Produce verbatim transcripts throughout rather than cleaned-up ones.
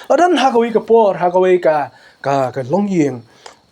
La don ha kawei ka por, ha kawei ka, ka, ka longïing.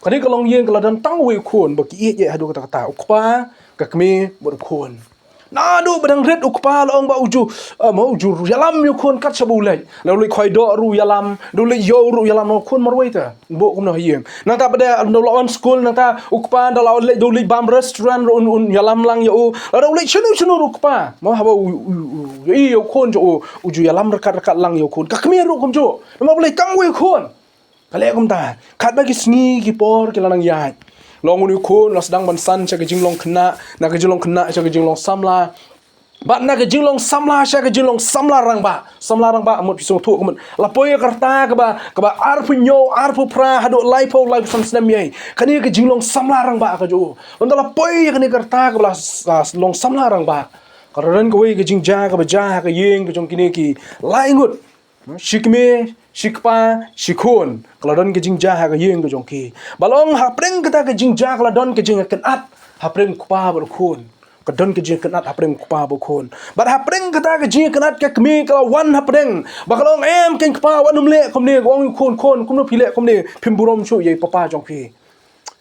Kane ka longïing ka la don tang uwei u khun, ba ki ïeit ïeit haduh katta katta. U kpa, ka kmie, bad u khun. Naduh ba dang rit u kpa la ong ba u ju, ah, ma u ju ïalam ïa u khun kat shaba u leit. Lada u leit khwai doh ruh u ïalam, lada u leit ïew ruh u ïalam, u khun marwei te. Bun kumno ha ïing. Nangta pat de, lada u la wan skul, nangta u kpa lada u la leit, lada u leit bam restaurant ruh un, un ïalam lang ïa u. Lada u leit shano shano ruh u kpa. Ma haba u, u, u, u, ïa u khun jong u, u ju ïalam ryngkat ryngkat lang ïa u khun. Ka kmie ruh kumjuh. Namar balei tang uwei u khun. Ka leh kumta, katba ki sngi ki por ki la nang ïaid. Long une u khun, la sdang ban san sha ka jinglong khynnah, na ka jinglong khynnah sha ka jinglong samla. Bad na ka jinglong samla sha ka jinglong samla rangbah. Samla rangbah, mut phi sngewthuh ka mut. La poi ïa ka rta kaba, kaba arphew hynñiew, arphew phra, haduh laiphew, laiphew san snem ïa. Kane ka jinglong samla rangbah ka jong u. Ynda la poi ïa kane ka rta kaba la s-, s-, long samla rangbah. Ka la don kawei ka jingjia kaba jia ha ka ïing ka jong kine ki lai ngut. Shi kmie, shi kpa, shi khun. Ka la don ka jingjia ha ka ïing ka jong ki. Ba long hapdeng kata ka jingjia ka la don ka jingïakynad hapdeng u kpa bad u khun. Ka don ka jingïakynad hapdeng u kpa bad u khun. Bad hapdeng kata ka jingïakynad ka kmie ka la wan hapdeng. Ba ka la ong em keiñ kpa wat nym leh kumne, ka ong u khun, khun, kumno phi leh kumne, phim burom shuh ïa i papa jong phi.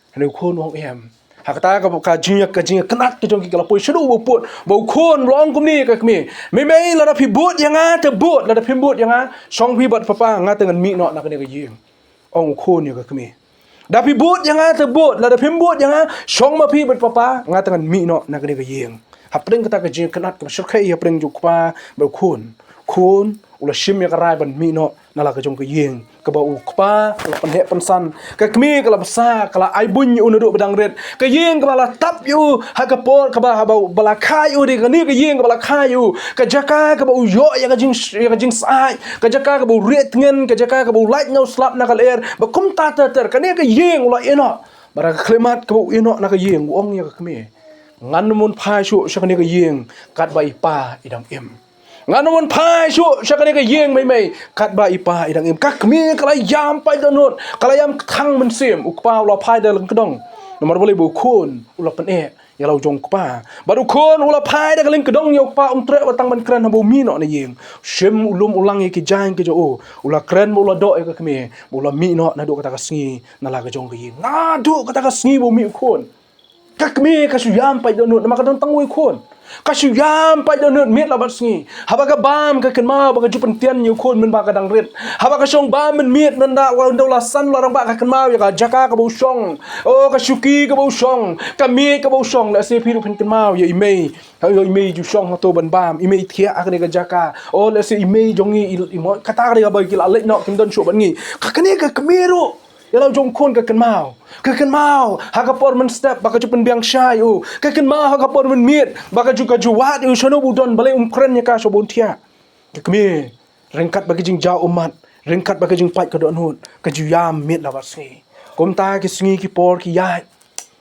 Kane u khun u ong em. Ha kata ka, ka jingïa, ka jingïakynad ka jong ki ka la poi shaduh ba u pud. Ba u khun u la ong kumne ïa ka kmie. Mei mei lada phi bud ïa nga te bud, lada phim bud ïa nga. Shong phi bad papa nga te ngan mih noh na kane ka ïing. Ong u khun ïa ka kmie. Da phi bud ïa nga te bud, lada phim bud ïa nga. Shong ma phi bad papa nga te ngan mih noh na kane ka ïing. Hapdeng kata ka jingïakynad ka la shyrkhei hapdeng jong u kpa bad u khun. Khun, u la shim ïa ka rai ban mih noh na la ka jong ka ïing. Kaba u kpa, u la pynheh pynsan. Ka kmie ka la bsa, ka la ai buiñ ïa u naduh ba dang rit. Ka ïing kaba la tap ïa u, ha ka por, kaba, ba, ba la kha ïa u, dei kane ka ïing kaba la kha ïa u. Ka jaka kaba u ïoh ïa ka jing, ïa ka jingsyaid. Ka jaka kaba u rieh tngen, ka jaka kaba u lait na u slap na ka lyer. Ba kumta ter ter, kane ka ïing u la ïeh noh. Bad ha ka khyllipmat kaba u ïeh noh na ka ïing, u ong ïa ka kmie. Ngan nym wan phai shuh sha kane ka ïing, katba i pa i dang im. Ngan nym wan phai shuh sha kane ka ïing mei mei, katba i pa i dang im. Ka kmie ka la ïam paid dohnud, ka la ïam kthang mynsiem, u kpa u la phai da lyngkdong. Namar balei ba u khun, u la pyneh ïa la u jong u kpa. Bad u khun, u la phai da ka lyngkdong ïa u kpa, um treh wat tang ban kren haba u mih noh na ïing. Shim u lum u lang ïa ki jaiñ ki jong u. U la kren bad u la doh ïa ka kmie, bad u la mih noh naduh kata ka sngi, na la ka jong ka ïing. Naduh kata ka sngi ba u mih u khun. Ka kmie ka shu ïam paid dohnud, namar ka don tang uwei u khun. Ka shu ïam paid dohnud miet la bad sngi. Haba ka bam ka kynmaw ba ka ju pyntian ïa u khun mynba ka dang rit. Haba ka shong bam mynmiet mynda u la san u la rangbah ka kynmaw ïa ka jaka kaba u shong. O ka shuki kaba u shong. Ka miej kaba u shong, lehse phi ruh phin kynmaw ïa i mei. Ïa i mei ju shong hato ban bam, i mei thiah ha kane ka jaka. O lehse i mei jong ngi i, i mo, kata ka dei kaba ki la leit noh kim don shuh bad ngi. Ka kane ka kmie ruh. Ïa la u jong u khun ka kynmaw. Ka kynmaw, ha ka por mynstep, ba ka ju pynbiang shai ïa u. Ka kynmaw, ha ka por mynmiet, ba ka ju, ka ju wad ïa u shano ba u don, balei um kren ïa ka shano ba un thiah. Ka kmie, ryngkat bad ka jingjaw ummat, ryngkat bad ka jingpait ka dohnud, ka ju ïam miet la bad sngi. Kumta ki sngi ki por ki ïaid.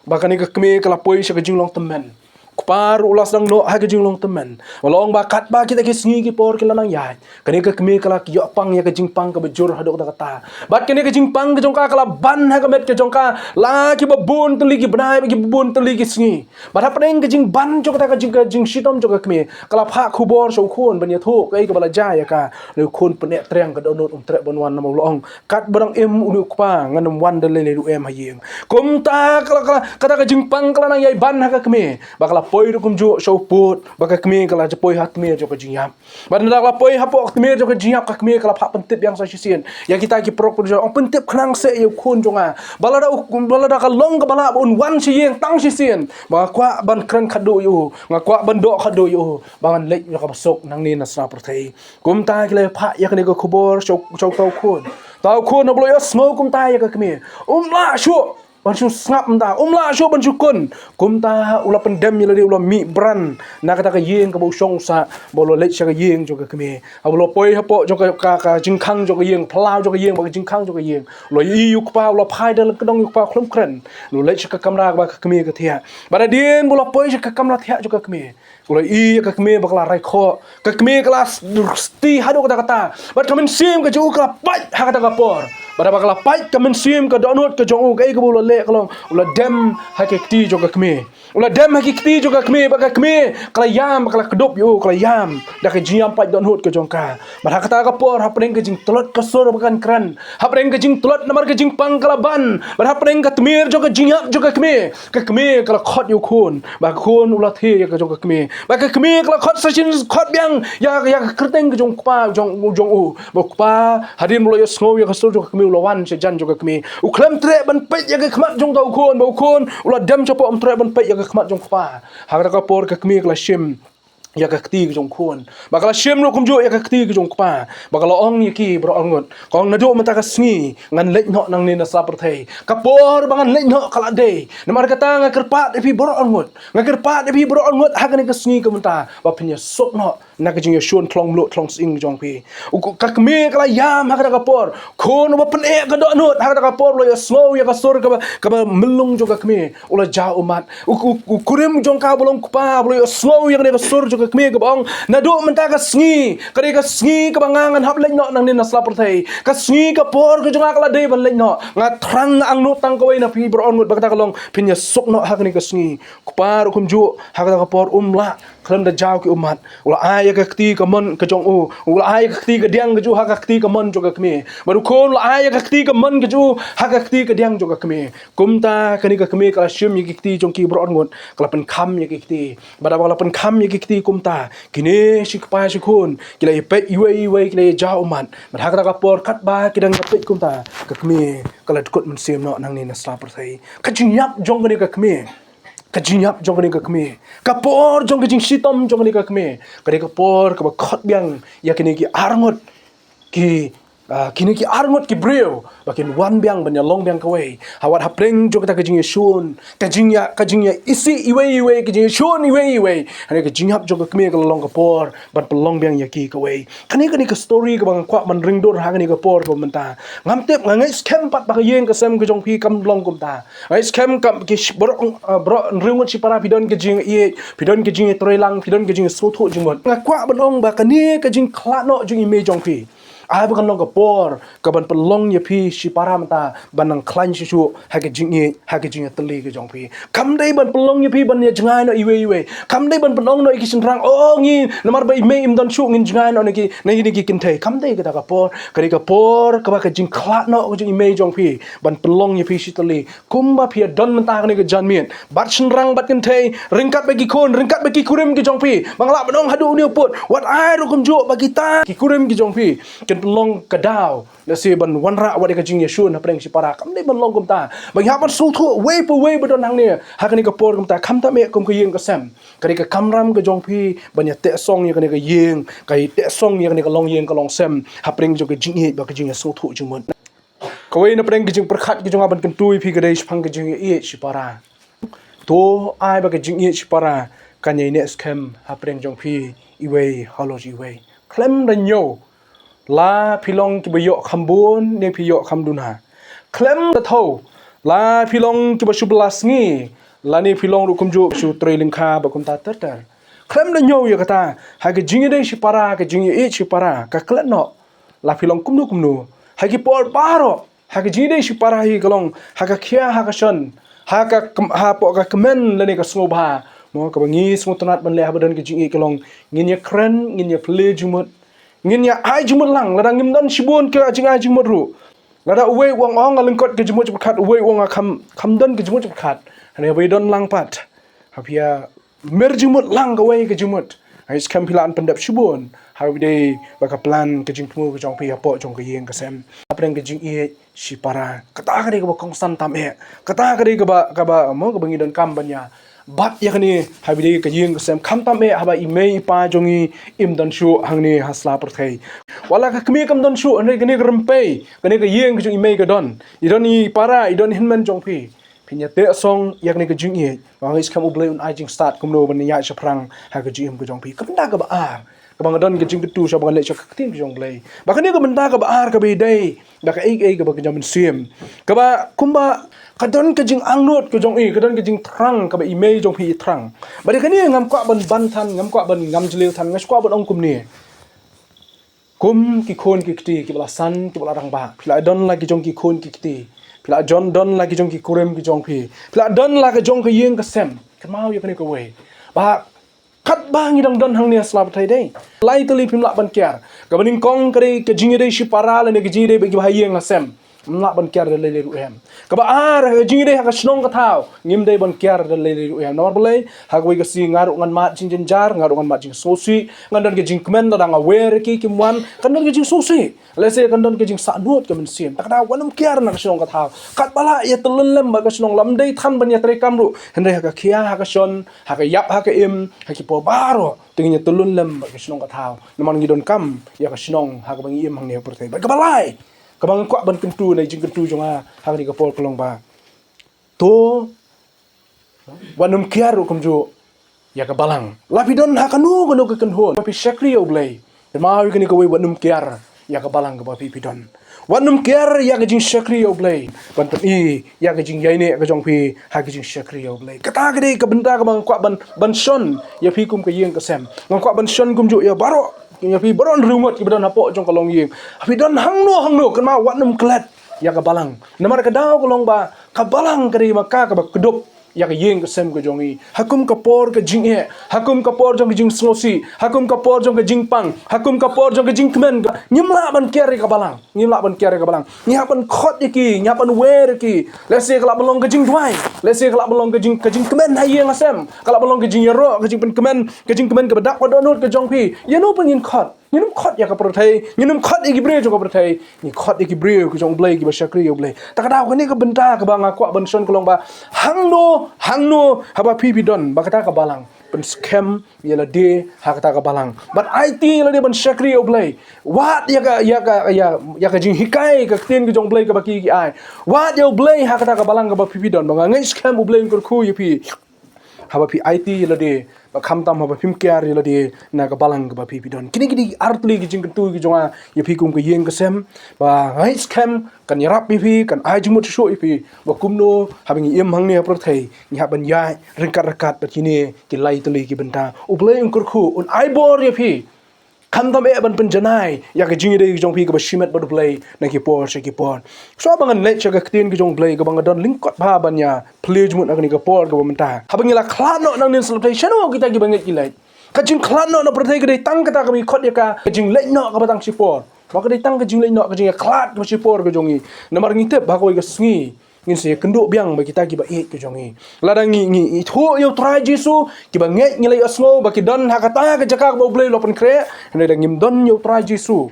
Ba kane ka kmie ka la poi sha ka jinglong tymmen. Kpa ruh u la sdang noh ha ka jinglong tymmen. U la ong ba katba kita ki sngi ki por ki la nang ïaid. Kane ka kmie ka la ïoh pang ïa ka jingpang kaba jur haduh katta katta. Bad kane ka jingpang ka jong ka ka la ban ha ka met ka jong ka. La kiba bun tylli ki bnai, kiba bun tylli ki sngi. Bad hapdeng ka jingban jong kata ka jing, ka jingshitom jong ka kmie. Ka la phah khubor sha u khun ban ïathuh kaei kaba la jia ïa ka. Lei u khun pyneh triang ka dohnud um treh ban wan namar u la ong. Katba dang im une u kpa, ngan nym wan da lei lei ruh em ha ïing. Kumta ka la, ka la, kata ka jingpang ka la nang ïai ban ha ka kmie. Ba ka la poi ruh kumjuh sha u pud, ba ka kmie ka la poi ha tmier jong ka jingïap. Bad nda ka la poi hapoh tmier jong ka jingïap, ka kmie ka la phah pyntip biang sa shisien. Ïa kita ki paralok parajor, ong pyntip khnang seh ïa u khun jong nga. Ba lada u, ba lada ka long kaba lah ba un wan sha ïing tang shisien. Ba nga kwah ban kren khatduh ïa u, nga kwah ban doh khatduh ïa u. Ba ngan leit ïa kaba suk nangne na sla pyrthei. Kumta ki la phah ïa kane ka khubor sha u, sha uta u khun. Uta u khun haba u la ïohsngew kumta ïa ka kmie, um lah shuh ban shu sngap mynta, um lah shuh ban shu kun. Kumta u la pyndem ïa lade, u la mih bran na kata ka ïing kaba u shong u sah, bad u la leit sha ka ïing jong ka kmie. Haba u la poi hapoh jong ka, ka, ka jingkhang jong ka ïing, phyllaw jong ka ïing bad ka jingkhang jong ka ïing, u la ïohi ïa u kpa, u la phai da lyngkdong ïa u kpa khlem kren. U la leit sha ka kamra kaba ka kmie ka thiah. Bad hadien ba u la poi sha ka kamra thiah jong ka kmie, u la ïohi ïa ka kmie ba ka la rai khoh. Ka kmie ka la s-, sti haduh katta katta. Bad ka mynsiem ka jong u ka la pait ha kata ka por. Bad haba ka la pait ka mynsiem, ka dohnud ka jong u, kaei kaba u la leh ka long, u la dem ha ki kti jong ka kmie. U la dem ha ki kti jong ka kmie, bad ka kmie ka la ïam, ka la kdup ïa u, ka la ïam da ka jingïam pait dohnud ka jong ka. Bad ha kata ka por, hapdeng ka jingtlot ka sur ba kan kren, hapdeng ka jingtlot namar ka jingpang ka la ban, bad hapdeng ka tmier jong ka jingïap jong ka kmie, ka kmie ka la khot ïa u khun, bad ka khun u la thied ïa ka jong ka kmie, bad ka kmie ka la khot sa shisien, khot biang ïa, ïa ka kyrteng ka jong u kpa jong, jong u. Bad u kpa, hadien ba u la ïohsngew ïa ka sur jong ka kmie, u la wan shajan jong ka kmie. U khlem treh ban peit ïa ka khmat jong uta u khun, bad u khun u la dem shapoh, um treh ban peit ïa ka khmat jong u kpa. Ha kata ka por ka kmie ka la shim ïa ka kti ka jong u khun, bad ka la shim ruh kumjuh ïa ka kti ka jong u kpa, bad ka la ong ïa ki baroh arngut, ka ong, naduh mynta ka sngi ngan leit noh nangne na sla pyrthei. Ka por ba ngan leit noh ka la dei. Namar kata nga kyrpad ïa phi baroh arngut, nga kyrpad ïa phi baroh arngut ha kane ka sngi ka mynta, ba phin ïasuk noh na ka jingïashun thlong mluh thlong sying jong phi. U, ka kmie ka la ïam ha kata ka por. Khun uba pyneh ka dohnud ha kata ka por, u la ïohsngew ïa ka sur kaba, kaba myllung jong ka kmie, u la jaw ummat. U, u, u kurim jong ka uba long kpa, u la ïohsngew ïa kane ka sur jong ka kmie kaba ong, naduh mynta ka sngi, ka dei ka sngi kaba nga ngan hap leit noh nangne na sla pyrthei. Ka sngi ka por ka jong nga ka la dei ban leit noh. Nga thrang, nga angnud tang kawei na phi baroh arngut, ba kata ka long, phin ïasuk noh ha kane ka sngi. Kpa ruh kumjuh, ha kata ka por um lah khlem da jaw ki ummat. U la ai ïa ka kti kamon ka jong u, u la ai ïa ka kti kadiang ka jong u ha ka kti kamon jong ka kmie. Bad u khun u la ai ïa ka kti kamon ka jong u ha ka kti kadiang jong ka kmie. Kumta kane ka kmie ka la shim ïa ki kti jong ki baroh arngut, ka la pynkham ïa ki kti. Bad haba ka la pynkham ïa ki kti kumta, kine shi kpa shi khun ki la ïapeit iwei iwei, ki la ïajaw ummat. Bad ha kata ka por katba ki dang ïapeit kumta, ka kmie ka la dkut mynsiem noh nangne na sla pyrthei. Ka jingïap jong kane ka kmie, ka jingïap jong kane ka kmie, ka por jong ka jingshitom jong kane ka kmie, kane ka por kaba khot biang ïa kine ki arngut ki, ah, kine ki arngut ki briew ba kin wan biang ban ïalong biang kawei. Ha wat hapdeng jong kata ka jingïashun, ka jingïa, ka jingïaisih iwei iwei, ka jingïashun iwei iwei, hane ka jingïap jong ka kmie ka la long ka por ban pynlong biang ïa ki kawei. Kane, kane ka story kaba nga kwah ban ring dur ha kane ka por kaba mynta. Ngam tip, nga ngeit skhem pat ba ka ïing ka sem ka jong phi kam long kumta. Nga ngeit skhem ka, ki sh-, baroh, ah, baroh hynriew ngut shipara phi don ka jingïeit, phi don ka jingïatreilang, phi don ka jingsngewthuh jingmut. Nga kwah ban ong ba kane ka jingkhlad noh jong i mei jong phi, ai ba kan long ka por kaban pynlong ïa phi shipara mynta ban nang khlaiñ shuh shuh ha ka jingïeit, ha ka jingïatylli ka jong phi. Kam dei ban pynlong ïa phi ban ïajngai noh iwei iwei. Kam dei ban pynlong noh ïa ki shynrang, oh, ngi namar ba i mei im don shuh ngin jngai noh na ki, na kine ki kynthei. Kam dei kata ka por. Ka dei ka por kaba ka jingkhlad noh ka jong i mei jong phi ban pynlong ïa phi shitylli. Kumba phi ïadon mynta ha kane ka janmiet bad shynrang bad kynthei, ryngkat bad ki khun, ryngkat bad ki kurim ki jong phi. Ba nga lah ban ong haduh une u pud, wat ai ruh kumjuh ba kita ki kurim ki jong phi kin pynlong ka daw lehse ban wanrah wat ïa ka jingïashun hapdeng shipara. Kam dei ban long kumta. Ba ngi hap ban sngewthuh uwei pa uwei ba don hangne ha kane ka por kumta. Khamtam eh kum ka ïing ka sem, ka dei ka kamram ka jong phi ban ïateh song ïa kane ka ïing, ka ïateh song ïa kane ka longïing ka longsem hapdeng jong ka jingïeit bad ka jingïasngewthuh jingmut. Kawei na pdeng ka jingpyrkhat ka jong nga ban kyntu ïa phi ka dei shaphang ka jingïeit shipara. To ai ba ka jingïeit shipara kan ïai neh skhem hapdeng jong phi iwei halor iwei. Khlem da ñiew la phi long kiba ïoh kham bun ne phi ïoh kham duna. Khlem da thew la phi long kiba shu bylla sngi lane phi long ruh kumjuh shu trei lyngkha ba kumta ter ter. Khlem da ñiew ïa kata, ha ka jingïadei shipara, ka jingïeit shipara ka klet noh. La phi long kumno kumno, ha ki por baroh, ha ka jingïadei shipara hi ka long ha ka khia ha ka shon, ha ka km-, hapoh ka kmen lane ka sngewbha. Mo, kaba ngi sngewtynnat ban leh haba don ka jingïeit ka long ngin ïakren, ngin ïaphylliew jingmut, ngin ïa ai jingmut lang lada ngim don shibun ka jingai jingmut ruh. Lada uwei u ong, ong nga lyngkot ka jingmut jingpyrkhat, uwei u ong nga kham, kham don ka jingmut jingpyrkhat, hynrei haba ïadon lang pat, haba ïa mir jingmut lang kawei ka jingmut, nga ngeit skhem phi lah ban pyndep shibun haba ïadei bad ka plan ka jingthmu ka jong phi hapoh jong ka ïing ka sem. Hapdeng ka jingïeit shipara, kata ka dei kaba kongsan tam eh. Kata ka dei kaba, kaba, mo, kaba ngi donkam ban ïa bat ïa kane haba ïadei ka ïing ka sem, khamtam eh haba i mei i pa jong ngi im don shuh hangne ha sla pyrthei. Wat la ka kmie kam don shuh, hynrei kane ka rympei, kane ka ïing ka jong i mei ka don, i don i para, i don i hynmen jong phi. Phin ïateh song ïa kane ka jingïeit, ba nga ngeit skhem U Blei un ai jingstad kumno ban ïaid shaphrang ha ka jingim ka jong phi. Ka bynta kaba ar kaba nga don ka jingkyntu sha ba ngan leit sha ka ktien ka jong U Blei, ba kane ka bynta kaba ar kaba ïadei da kaei kaei kaba kynja mynsiem, kaba kumba ka don ka jingangnud ka jong i, ka don ka jingthrang kaba i mei jong phi i thrang. Bad ïa kane ngam kwah ban ban than, ngam kwah ban ngam jylliew than, nga shu kwah ban ong kumne. Kum ki khun ki kti kiba la san, kiba la rangbah, phi la don la ki jong ki khun ki kti, phi la jon don la ki jong ki kurim ki jong phi, phi la don la ki jong ka ïing ka sem. Kynmaw ïa kane kawei, ba katba ngi dang don hangne ha sla pyrthei dei, lai tylli phim lah ban kiar. Kaba nyngkong ka dei ka jingïadei shipara lane ka jingïadei bad kiba ha ïing ha sem. Ym lah ban kiar da lei lei ruh em. Kaba ar, ka jingïadei ha ka shnong ka thaw, ngim dei ban kiar da lei lei ruh em. Namar balei? Ha kawei ka sngi nga ruh ngan mad jingjynjar, nga ruh ngan mad jingsngewsih, ngan don ka jingkmen lada nga wer ïa ki kim wan, kan don ka jingsngewsih. Lehse kan don ka jingsahnud ka mynsiem. Te kata wat nym kiar na ka shnong ka thaw. Katba lah ïa tylli lem bad ka shnong, lada ym dei than ban ïa treikam ruh, hynrei ha ka khia ha ka shon, ha ka ïap ha ka im, ha ki por baroh, te ngin ïa tylli lem bad ka shnong ka thaw. Namar ngi donkam ïa ka shnong ha kaba ngi im hangne ha pyrthei. Bad kaba lai, kaba nga kwah ban kyntu na i jingkyntu jong nga ha kane ka por ka long ba, to wat nym kiar ruh kumjuh ïa ka balang. La phi don ha kano kano ka kynhun, phi shakri ïa U Blei, kynmaw ïa kane kawei, wat nym kiar ïa ka balang kaba phi phi don. Wat nym kiar ïa ka jingshakri ïa U Blei ban pyni ïa ka jingïaineh ka jong phi ha ka jingshakri ïa U Blei. Kata ka dei ka bynta kaba nga kwah ban, ban shon ïa phi kum ka ïing ka sem. Nga kwah ban shon kumjuh ïa baroh, ïa phi baroh ngut kiba don hapoh jong ka longïing. Phi don hangno hangno, kynmaw wat nym klet ïa ka balang. Namar ka daw ka long ba ka balang ka dei ma ka kaba kdup ïa ka ïing ka sem ka jong ngi. Ha kum ka por ka jingeh, ha kum ka por jong ka jingsngewsih, ha kum ka por jong ka jingpang, ha kum ka por jong ka jingkmen, ngim lah ban kiar ïa ka balang. Ngim lah ban kiar ïa ka balang. Ngi hap ban khot ïa ki, ngi hap ban wer ïa ki. Lehse ka lah ban long ka jingduwai, lehse ka lah ban long ka jing, ka jingkmen ha ïing ha sem, ka lah ban long ka jingïaroh, ka jingpynkmen, ka jingkmen kaba dap ka dohnud ka jong phi. Ïa no pat ngin khot? Ngin nym khot ïa ka pyrthei, ngin nym khot ïa ki briew jong ka pyrthei. Ngi khot ïa ki briew ki jong U Blei, kiba shakri ïa U Blei. Te ka daw kane ka bynta kaba nga kwah ban shon ka long ba, hangno hangno haba phi phi don, ba kata ka balang, pynskhem ïa lade ha kata ka balang. Bad aiti ïa lade ban shakri ïa U Blei. Wad ïa ka, ïa ka, ïa, ïa ka jinghikai ka ktien ka jong U Blei kaba ki ki ai. Wad ïa U Blei ha kata ka balang kaba phi phi don. Ba nga ngeit skhem U Blei un kyrkhu ïa phi haba phi aiti ïa lade, ba khamtam haba phim kiar ïa lade na ka balang kaba phi phi don. Kine ki dei ar tylli ki jingkyntu ki jong nga ïa phi kum ka ïing ka sem. Ba nga ngeit skhem kan ïarap ïa phi, kan ai jingmut shuh ïa phi, ba kumno haba ngi im hangne ha pyrthei, ngi hap ban ïaid ryngkat ryngkat bad kine ki lai tylli ki bynta. U Blei un kyrkhu, un ai bor ïa phi. Khamtam eh ban pynjanai ïa ka jingïadei ka jong phi kaba shimet bad U Blei na ki por sha ki por. Shuwa ba ngan leit sha ka ktien ka jong U Blei, kaba nga don lyngkot bha ban ïa plie jingmut ha kane ka por kaba mynta. Haba ngi la khlad noh nangne na sla pyrthei, shano kita kiba ngeit ki leit? Ka jingkhlad noh na pyrthei ka dei tang kata kaba ngi khot ïa ka, ka jingleit noh kaba tang shipor. Ba ka dei tang ka jingleit noh, ka jingïakhlad kaba shipor ka jong ngi. Namar ngi tip ba ha kawei ka sngi ngin sa ïakynduh biang bad kita kiba ïeit ka jong ngi. Lada ngi, ngi, ngi ithuh ïa U Trai Jisu, kiba ngeit ngi la ïohsngew ba ki don ha kata ka jaka kaba U Blei u la pynkhreh. Hynrei lada ngim don ïa U Trai Jisu,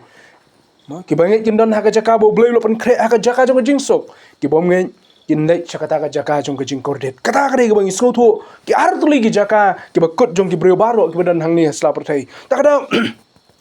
ma, kiba ngeit kin don ha ka jaka ba U Blei u la pynkhreh, ha ka jaka jong ka jingsuk. Ki bym ngeit kin leit sha kata ka jaka jong ka jingkordit. Kata ka dei kaba ngi sngewthuh, ki ar tylli ki jaka kiba kut jong ki briew baroh kiba don hangne ha sla pyrthei. Te ka daw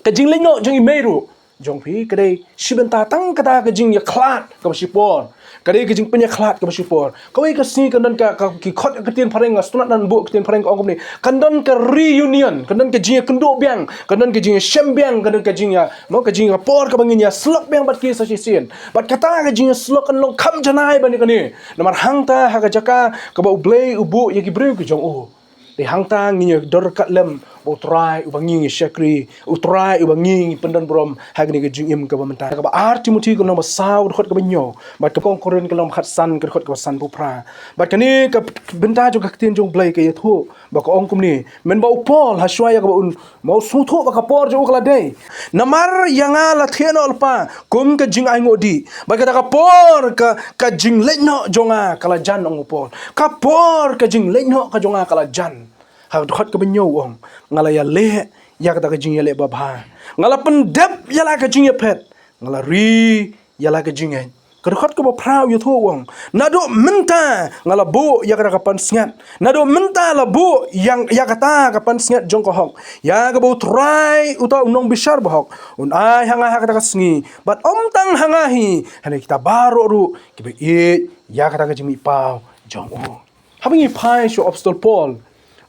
ka jingleit noh jong i mei ruh jong phi ka dei shi bynta tang kata ka jingïakhlad kaba shipor. Ka dei ka jingpynïakhlad kaba shipor. Kawei ka sngi kan don ka, ka, ki khot ka ktien phareng, nga sngewtynnat ban buh ka ktien phareng, ka ong kumne, kan don ka reunion, kan don ka jingïakynduh biang, kan don ka jingïashem biang, kan don ka jingïa, mo, ka jingïapor kaba ngin ïasyllok biang bad ki sa shisien. Bad kata ka jingïasyllok kan long kham janai ban ïa kane. Namar hangta ha ka jaka kaba U Blei u buh ïa ki briew ki jong u, te hangta ngin ïa dor ryngkat lem bad U Trai uba ngi ngi shakri, U Trai uba ngi ngi pyndon burom ha kane ka jingim kaba mynta. Kaba ar Timothi ka lynnong ba saw, ka dkhot kaba hynñiew, bad ka kong Korinth ka lynnong ba khatsan, ka dkhot kaba sanphew phra. Bad kane ka bynta jong ka ktien jong U Blei ka ïathuh ba ka ong kumne, mynba u Paul, ha shuwa ïa kaba un, ma, u sngewthuh ba ka por jong u ka la dei. Namar ïa nga la thiah noh lypa kum ka jingainguh dih, bad kata ka por ka, ka jingleit noh jong nga ka la jan, ong u Paul. Ka por ka jingleit noh ka jong nga ka la jan. Ha ka dkhot kaba hynñiew u ong, nga la ïaleh ïa kata ka jingïaleh babha. Nga la pyndep ïa la ka jingïaphet. Nga la ri ïa la ka jingngeit. Ka dkhot kaba phra u ïathuh u ong, naduh mynta nga la buh ïa kata ka pansngiat. Naduh mynta la buh ïa, ïa kata ka pansngiat jong ka hok, ïa kaba U Trai uta u nongbishar bahok un ai ha nga ha kata ka sngi, bad ym tang ha nga hi, hynrei kita baroh ruh kiba ïeit ïa kata ka jingmihpaw jong u. Haba ngi phai sha u Apostol Paul,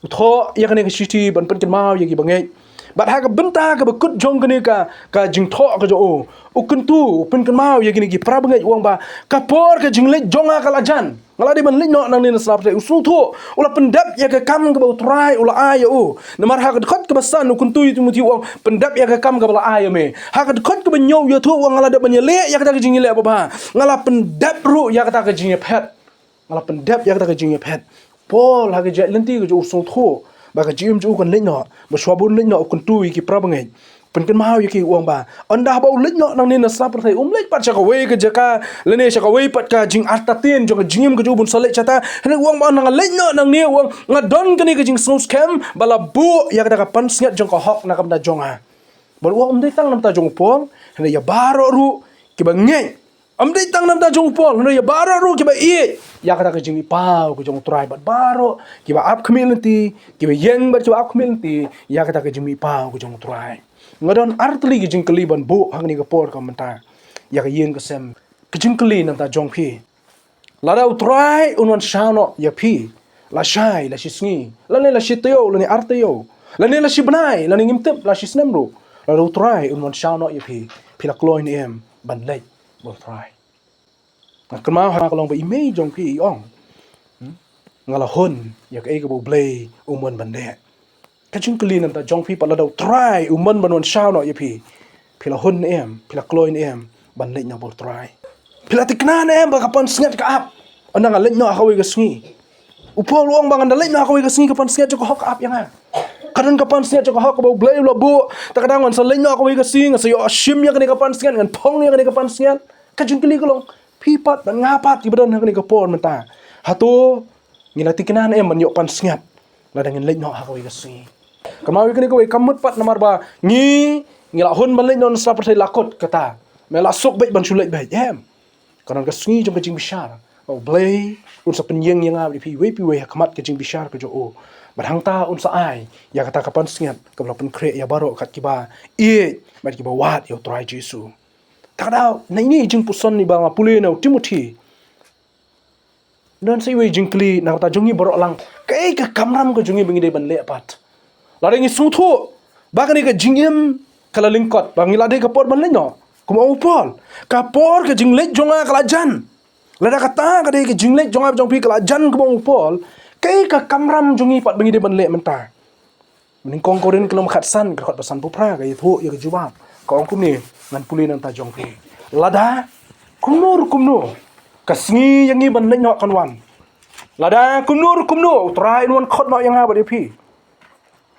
u thoh ïa kane ka shithi ban pynkynmaw ïa kiba ngeit Bad ha ka bynta kaba kut jong kane ka, ka jingthoh ka jong u, u kyntu, u pynkynmaw ïa kine ki para bangeit, u ong ba, ka por ka jingleit jong nga ka la jan. Nga la dei ban leit noh nangne na sla pyrthei. U sngewthuh, u la pyndep ïa ka kam kaba U Trai u la ai ïa u. Namar ha ka dkhot kaba san u kyntu ïa u Timothi u ong, pyndep ïa ka kam kaba la ai ïa me. Ha ka dkhot kaba hynñiew u ïathuh u ong, nga la dep ban ïaleh ïa kata ka jingïaleh babha. Nga la pyndep ruh ïa kata ka jingïaphet. Nga la pyndep ïa kata ka jingïaphet. Paul ha ka jingïaid lynti ka jong u u sngewthuh ba ka jingim jong u kan leit noh. Ba shuwa ba un leit noh u kyntu ïa ki para bangeit. Pynkynmaw ïa ki u ong ba, ynda haba u leit noh nangne na sla pyrthei, um leit pat sha kawei ka jaka, lane sha kawei pat ka jingartatien jong ka jingim ka jong u ba un sa leit shata. Hynrei u ong ba ynda nga leit noh nangne, u ong, nga don kane ka jingsngewskhem ba la buh ïa kata ka pansngiat jong ka hok na ka bynta jong nga. Bad u ong ym dei tang na bynta jong u Paul, hynrei ïa baroh ruh kiba ngeit. Ym dei tang na bynta jong u Paul, hynrei ïa baroh ruh kiba ïeit ïa kata ka jingmihpaw ka jong U Trai, bad baroh kiba ap khmih lynti, kiba ïeng bad kiba ap khmih lynti ïa kata ka jingmihpaw ka jong U Trai. Nga don artylli ki jingkylli ban buh ha kane ka por ka mynta ïa ka ïing ka sem. Ka jingkylli na bynta jong phi, lada U Trai un wan shaw noh ïa phi, la shai, la shisngi, lane la shi taïew, lane ar taïew, lane la shi bnai, lane ngim tip, la shi snem ruh, lada U Trai un wan shaw noh ïa phi, phi la kloi ne em ban leit bad U Trai? Nga kynmaw ha ka long ba i mei jong phi i ong, hmm? Nga la hun ïa kaei kaba U Blei um wan ban leh. Ka jingkylli na bynta jong phi pat, lada U Trai um wan ban wan shaw noh ïa phi, phi la hun ne em, phi la kloi ne em ban leit noh bad U Trai? Phi la thikna ne em ba ka pansngiat ka ap ynda nga leit noh ha kawei ka sngi? U Paul u ong ba ngan da leit noh ha kawei ka sngi, ka pansngiat jong ka hok ka ap ïa nga. Ka don ka pansngiat jong ka hok kaba U Blei u la buh. Te ka dang ngan sa leit noh ha kawei ka sngi, ngan sa ïoh shim ïa kane ka pansngiat, ngan phong ïa kane ka pansngiat. Ka jingkylli ka long, phi pat bad nga pat kiba don ha kane ka por mynta, hato ngi la thikna ne em ban ïoh pansngiat lada ngin leit noh ha kawei ka sngi? Kynmaw ïa kane kawei, kam mut pat namar ba ngi, ngi la hun ban leit noh na sla pyrthei la kut kata, me la suk beit ban shu leit beit, em. Ka don ka sngi jong ka jingbishar ba U Blei un sa pynïeng ïa nga bad ïa phi iwei pa iwei ha khmat ka jingbishar ka jong u. Bad hangta un sa ai ïa kata ka pansngiat kaba la pynkhreh ïa baroh kat kiba ïeit bad kiba wad ïa U Trai Jisu. Te ka dei na ine i jingpuson iba nga pule na u Timothi, don sa iwei i jingkylli na ka bynta jong ngi baroh lang. Kaei ka kamram ka jong ngi ba ngi dei ban leh pat? Lada ngi sngewthuh ba kane ka jingim ka la lyngkot, ba ngi la dei ka por ban leit noh, kumba ong u Paul, ka por ka jingleit jong nga ka la jan. Lada kata ka dei ka jingleit jong nga jong phi ka la jan kumba ong u Paul, kaei ka kamram jong ngi pat ba ngi dei ban leh mynta? Banyngkong Korinth ka lynnong khatsan, ka dkhot ba sanphew phra ka ïathuh ïa ka jubab. Ka ong kumne, ngan pule na ka bynta jong phi. Lada kumno ruh kumno ka sngi ïa ngi ban leit noh kan wan. Lada kumno ruh kumno U Trai un wan khot noh ïa nga bad ïa phi,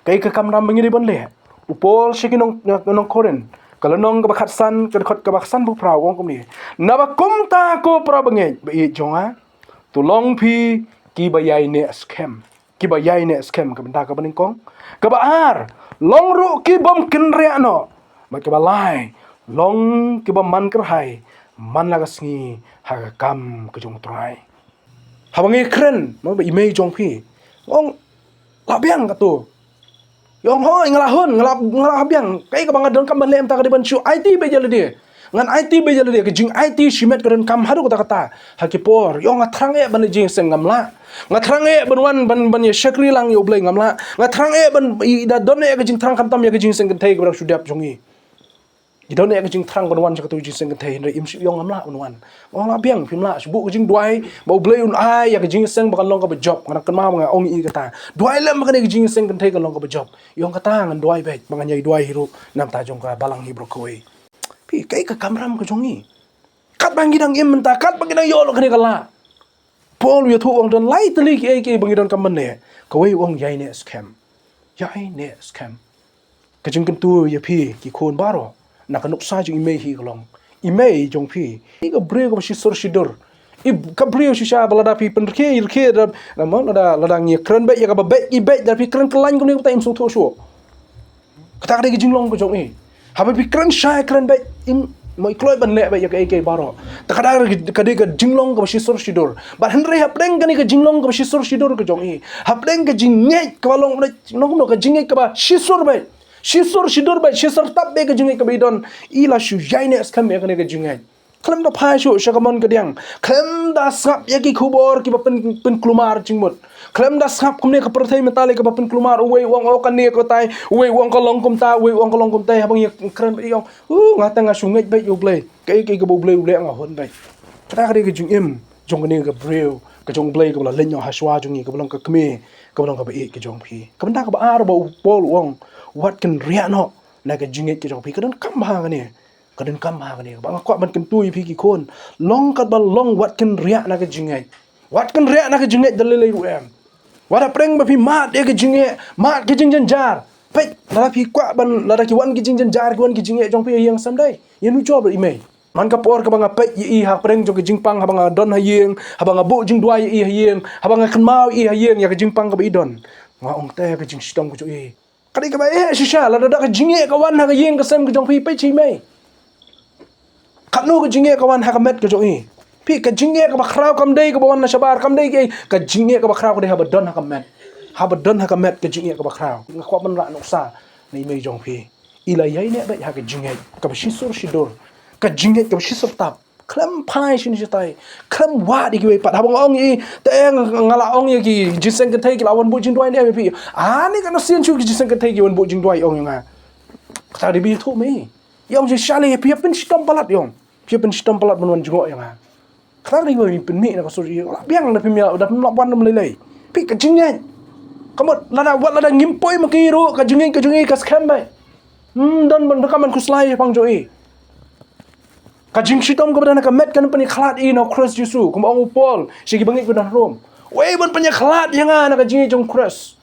kaei ka kamram ba ngi dei ban leh? U Paul sha ki nong, nong Korinth, ka lynnong kaba khatsan, ka dkhot kaba sanphew phra, u ong kumne, naba kumta ko para bangeit ba ïeit jong nga, to long phi kiba ïaineh skhem. Kiba ïaineh skhem, ka bynta kaba nyngkong. Kaba ar, long ruh ki bym kynriah noh. Bad kaba lai, long kiba man kyrhai man la ka sngi ha ka kam ka jong U Trai. Haba ngi kren, mo, ba i mei jong phi, ong, la biang kato. Ïa ong, hooid, nga la hun, nga la, nga la biang. Kaei kaba nga donkam ban leh mynta ka dei ban shu aiti beit ïa lade. Ngan aiti beit ïa lade, ka jingaiti shimet ka donkam haduh katta katta ha ki por. Ïa ong, nga thrang eh ban leit jingïaseng, ngam lah. Nga thrang eh ban wan ban, ban ïa shakri lang ïa U Blei, ngam lah. Nga thrang eh ban, i da don eh ka jingthrang khamtam ïa ka jingïaseng kynthei kaba dang shu dep jong ngi. I don eh ka jingthrang ban wan sha kato ka jingïaseng kynthei, hynrei im shu, ïa ong, ngam lah ban wan. Ong, la biang, phim lah, shu buh ka jingduwai ba U Blei un ai ïa ka jingïaseng ba kan long kaba jop. Nga dang kynmaw ba nga ong ïa kata, duwai lem ba kane ka jingïaseng kynthei kan long kaba jop. Ïa ong, kata ngan duwai beit, ba ngan ïai duwai hi ruh na ka bynta jong ka balang Hebru kawei. Phi, kaei ka kamram ka jong ngi? Katba ngi dang im mynta, katba ngi dang ïoh lut kane ka lad, Paul u ïathuh u ong don lai tylli kiei kiei ba ngi donkam ban leh. Kawei u ong ïaineh skhem. Ïaineh skhem. Ka jingkyntu ïa phi ki khun baroh, na ka nuksa jong i mei hi ka long, i mei jong phi i ka briew kaba shisur shidur. I ka briew shisha ba lada phi pynrkhie i rkhie da, lada, lada ngi kren beit ïa kaba beit i beit, da phi kren kyllain kumne kata im sngewthuh shuh. Kata ka dei ka jinglong ka jong i. Haba phi kren shai kren beit, im, mo, i kloi ban leh beit ïa kaei kaei baroh. Te kata ka dei ka jinglong kaba shisur shidur. Bad hynrei hapdeng kane ka jinglong kaba shisur shidur ka jong i, hapdeng ka jingngeit kaba long, long kumno, ka jingngeit kaba shisur beit, shisur shidur beit, shisur tap beit ka jingngeit kaba i don, i la shu ïaineh skhem ïa kane ka jingngeit. Khlem da phai shuh sha ka mon ka diang. Khlem da sngap ïa ki khubor kiba pyn, pynkulmar jingmut. Khlem da sngap kumne ka pyrthei mynta lei kaba pynkulmar, uwei u ong, "Oh, kane ka tai," uwei u ong, "Ka long kumta," uwei u ong, "Ka long kumta," haba ngi kren bad i ong, "Uh, nga tang nga shu ngeit beit ïa U Blei. Kaei kaei kaba U Blei u leh nga hun beit." Kata ka dei ka jingim jong kane ka briew ka jong U Blei kaba la leit noh ha shuwa jong ngi, kaba long ka kmie, kaba long kaba ïeit ka jong phi. Ka bynta kaba ar ba u Paul u ong, wat kynriah noh na ka jingngeit ka jong phi. Ka donkam bha kane. Ka donkam bha kane. Ba nga kwah ban kyntu ïa phi ki khun. Long katba long, wat kynriah na ka jingngeit. Wat kynriah na ka jingngeit da lei lei ruh em. Wat da pyrshang ba phi mad ïa ka jingngeit, mad ka jingjynjar. Peit, lada phi kwah ban, lada ki wan ki jingjynjar, ki wan ki jingngeit jong phi ha ïing, sam dei ïa u jor bad i mei. Man ka por kaba nga peit ïa i hapdeng jong ka jingpang, haba nga don ha ïing, haba nga buh jingduwai ïa i ha ïing, haba nga kynmaw ïa i ha ïing ïa ka jingpang kaba i don, nga ong, te ka jingshitom ka jong i. Ka dei kaba eh shisha, lada da ka jingeh ka wan ha ka ïing ka sem ka jong phi, peit shi mei. Katno ka jingeh ka wan ha ka met ka jong i. Phi, ka jingeh kaba khraw kam dei kaba wan na shabar, kam dei ka, ka jingeh kaba khraw ka dei haba don ha ka met. Haba don ha ka met ka jingeh kaba khraw. Nga kwah ban rah nuksa na i mei jong phi. I la ïaineh beit ha ka jingngeit kaba shisur shidur, ka jingngeit kaba shisur tap. Khlem phai shini shatai, khlem wad ïa kiwei pat. Haba nga ong ïa i, te nga, nga la ong ïa ki jingseng kynthei ki la wan buh jingduwai ne em ïa phi. Ani ka na sien shu ki jingseng kynthei ki wan buh jingduwai, ong ïa nga. Kata dei ba ïathuh mei. I ong shisha lei, phi ïa pynshitom palat, i ong. Phi ïa pynshitom palat ban wan jngoh ïa nga. Kata dei ba pynmih na ka sur i. La biang da phim ïa, da phim lah wan lei lei. Phi, ka jingngeit. Ka mut lada, wat lada ngim poi ma ki ruh, ka jingngeit ka jong i ka skhem beit. Hmm, don ban, ka man khuslai pang jong i. Ka jingshitom kaba don ha ka met kan pynïakhlad i na u Khrist Jisu, kumba ong u Paul sha ki bangeit ba don ha Rom. Wei ban pynïakhlad ïa nga na ka jingngeit jong u Khrist.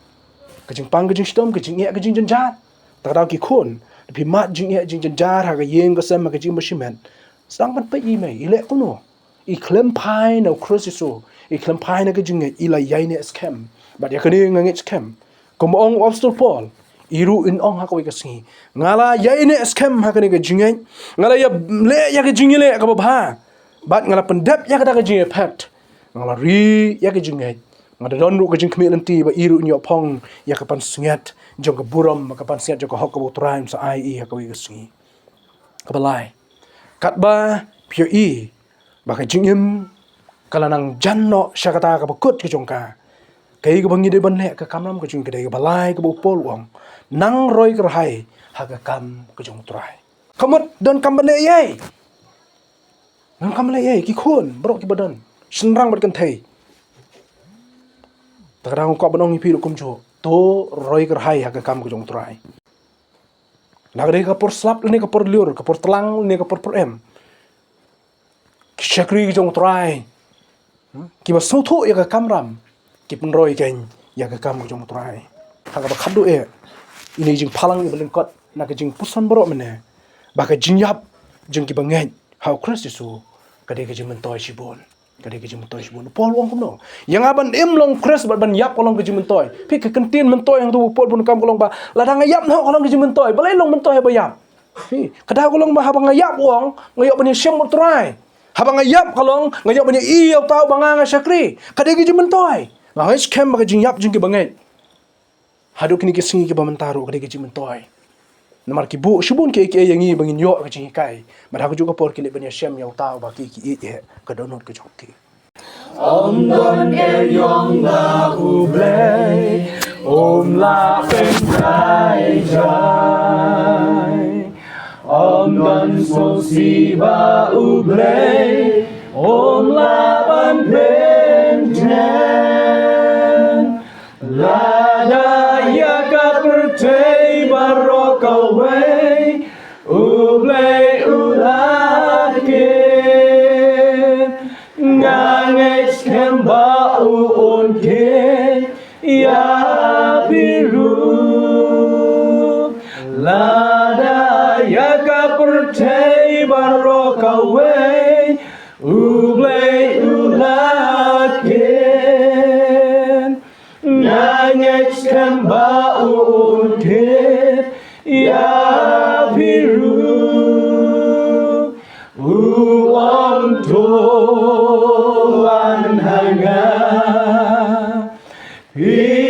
Ka jingpang ka jingshitom, ka jingeh ka jingjynjar. Te kata ki khun, da phi mad jingeh jingjynjar ha ka ïing ka sem, ha ka jingim bashimet, sdang ban peit i mei, i leh kumno. I khlem phai na u Khrist Jisu, i khlem phai na ka jingngeit, i la ïaineh skhem. Bad ïa kane nga ngeit skhem, kumba ong u Apostol Paul, i ruh in ong ha kawei ka sngi, nga la ïaineh skhem ha kane ka jingngeit, nga la ïa leh ïa ka jingïaleh kaba bha, bad nga la pyndep ïa kata ka jingïaphet, nga la ri ïa ka jingngeit. Nga da don ruh ka jingkhmih lynti ba i ruh in ïoh phong ïa ka pansngiat jong ka burom, ka pansngiat jong ka hok kaba u Trai un sa ai ïa i ha kawei ka sngi. Kaba lai, katba phi ïohi ba ka jingim ka la nang jan noh sha kata kaba kut ka jong ka, kaei kaba ngi dei ban leh, ka kamram ka jong ngi ka dei kaba lai, kaba u Paul u ong, nang roi kyrhai ha ka kam ka jong u Trai. Ka mut donkam ban leh ei? Donkam ban leh ei, ki khun baroh kiba don, shynrang bad kynthei? Te ka dang kwah ban ong ïa phi ruh kumjuh, to roi kyrhai ha ka kam ka jong u Trai. La ka dei ka por slap lane ka por lyiur, ka por tlang lane ka por pyrem, ki shakri ki jong u Trai, hmm, kiba sngewthuh ïa ka kamram, ki pynroi kein ïa ka kam ka jong u Trai. Ha kaba khatduh eh, ine i jingphalang iba lyngkot na ka jingpuson baroh mynne, ba ka jingïap jong kiba ngeit ha u Khrist Jisu ka dei ka jingmyntoi shibun. Ka dei ka jingmyntoi shibun. U Paul u ong kumno? Ïa nga ban im long Khrist bad ban ïap ka long ka jingmyntoi. Phi, ka kyntien myntoi hangto u Paul u pyndonkam ka long ba lada nga ïap noh ka long ka jingmyntoi. Balei long myntoi haba ïap? Phi, ka daw ka long ba haba nga ïap, u ong, nga ïoh ban ïashem bad u Trai. Haba nga ïap ka long nga ïoh ban ïohi ïa uta uba nga nga shakri. Ka dei ka jingmyntoi. Nga ngeit skhem ba ka jingïap jong kiba ngeit haduh kine ki sngi kiba mynta ruh ka dei ka jingmyntoi. Namar ki buh shibun kiei kiei ïa ngi ba ngin ïoh ka jinghikai, bad ha kajuh ka por ki leit ban ïashem ïa uta uba ki, ki ïeit eh, ka dohnud ka jong ki. Ym don eriong ba U Blei um lah pynjah jai. Ym don sngewsih ba U Blei um lah ban bynta. Lada ïa ka pyrthei baroh kawei U Blei u la kit, nga ngeit skhem ba u un kit ïa phi ruh. Lada ïa ka pyrthei baroh kawei U Blei u la kit, nga ngeit skhem ba un kit ïa phi ruh. U ong to wan ha nga, phi